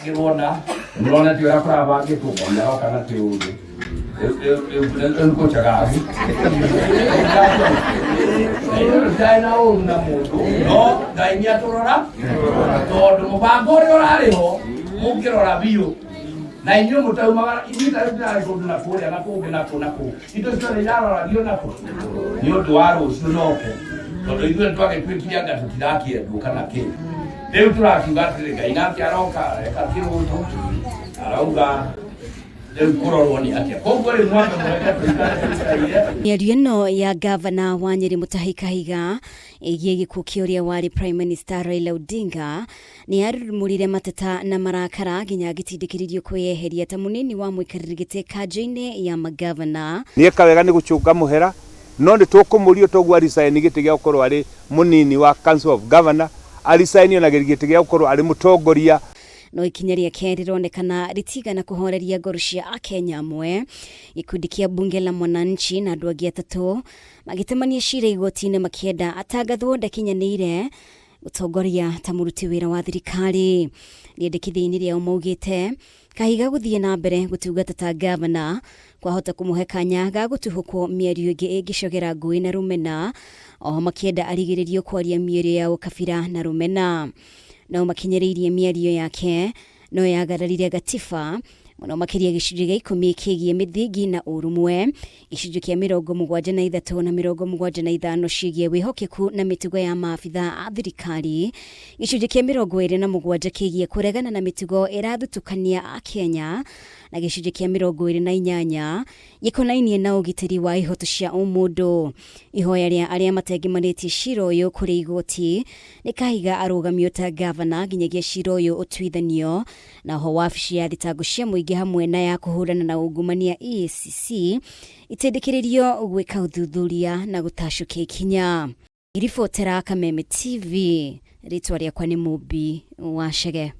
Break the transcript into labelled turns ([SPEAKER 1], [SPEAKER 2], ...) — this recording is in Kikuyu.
[SPEAKER 1] Ngĩrwona mũrona ti ũrĩa kũrabangĩtwo Ngai aroka na ti ũndũ rĩu kũnjagagu ndarĩ na ũru na mũndũ no Ngai nĩ atũrora tondũ mũbango ũrĩa ũrarĩ ho mũngĩrora biũ na inyuĩ mũtaumaga ithuĩ ta rĩu tũrarĩ kũndũ na kũrĩa na kũngĩ na kũ na kũ indo ciothe iraroragio na kũ nĩ ũndũ wa rũciũ noke tondũ ithuĩ nĩ twagĩtuĩkire anga tũtirakĩendwo kana kĩ rĩu tũrakiuga atĩrĩ Ngai nake aroka areka kĩũndũ arauga rĩu kũrorwo nĩ atĩa koguo rĩu mwambe mũreke tũikare tũikaire.
[SPEAKER 2] Mĩario ĩno ya gavana wa Nyeri Mutahi Kahiga ĩgiĩ gĩkuũ kĩa ũrĩa warĩ Prime Minister Raila Odinga nĩ yarurumũrire mateta na marakara nginya agĩtindĩkĩrĩrio kwĩyeheria ta mũnini wa mũikarĩri gĩtĩ kanjũ-inĩ ya magavana.
[SPEAKER 3] Nĩeka wega nĩ gũcũnga mũhera, no nĩ tũkũmũria toguo a resign gĩtĩ gĩa gũkorwo arĩ mũnini wa Council of Governor, a resign ona gĩtĩ gĩa gũkorwo arĩ mũtongoria.
[SPEAKER 2] No ikinya rĩake rĩronekana rĩtigana kũhoreria ngoro cia Akenya amwe. Gĩkundi kĩa Bunge la Mwananchi na andũ angĩ atatũ magĩtemania cira igoti-inĩ makĩenda atangathwo ndakinyanĩire gũtongoria ta mũruti wĩra wa thirikari. Rĩendekithia-inĩ rĩao maugĩte Kahiga gũthiĩ na mbere gũtungata ta gavana kwahota kũmũhe kanya ga gũtuhũkwo mĩario ĩngĩ ĩngĩcogera ngũĩ na rũmena, oho makĩenda arigĩrĩrio kwaria mĩario ya ũkabira na rũmena. No makinyĩrĩirie mĩario yake no yagararire gatiba mũno makĩria gĩcunjĩ gĩa 10 kĩgiĩ mĩthingi na ũrũmwe, gĩcunjĩ kĩa 73 na 75 ciĩgiĩ wĩhokeku na mĩtugo ya maabitha a thirikari, gĩcunjĩ kĩa 27 kĩgiĩ kũregana na mĩtugo ĩrathutũkania Akenya, na gĩcunjĩ kĩa 28 gĩkonainie na ũgitĩri wa ihoto cia ũmũndũ. Ihoya rĩa arĩa matengemanĩtie cira ũyũ kũrĩ igoti nĩ Kahiga arũgamio ta gavana nginyagia cira ũyũ ũtuithanio, na ho wabici ya thitango cia mũingĩ hamwe na ya kũhũrana na ungumania EACC itindĩkĩrĩrio gwĩka ũthuthuria na gũtacũkia ikinya. Ngĩribotera Kameme TV, rĩtwa rĩakwa nĩ Mũmbi wa Chege.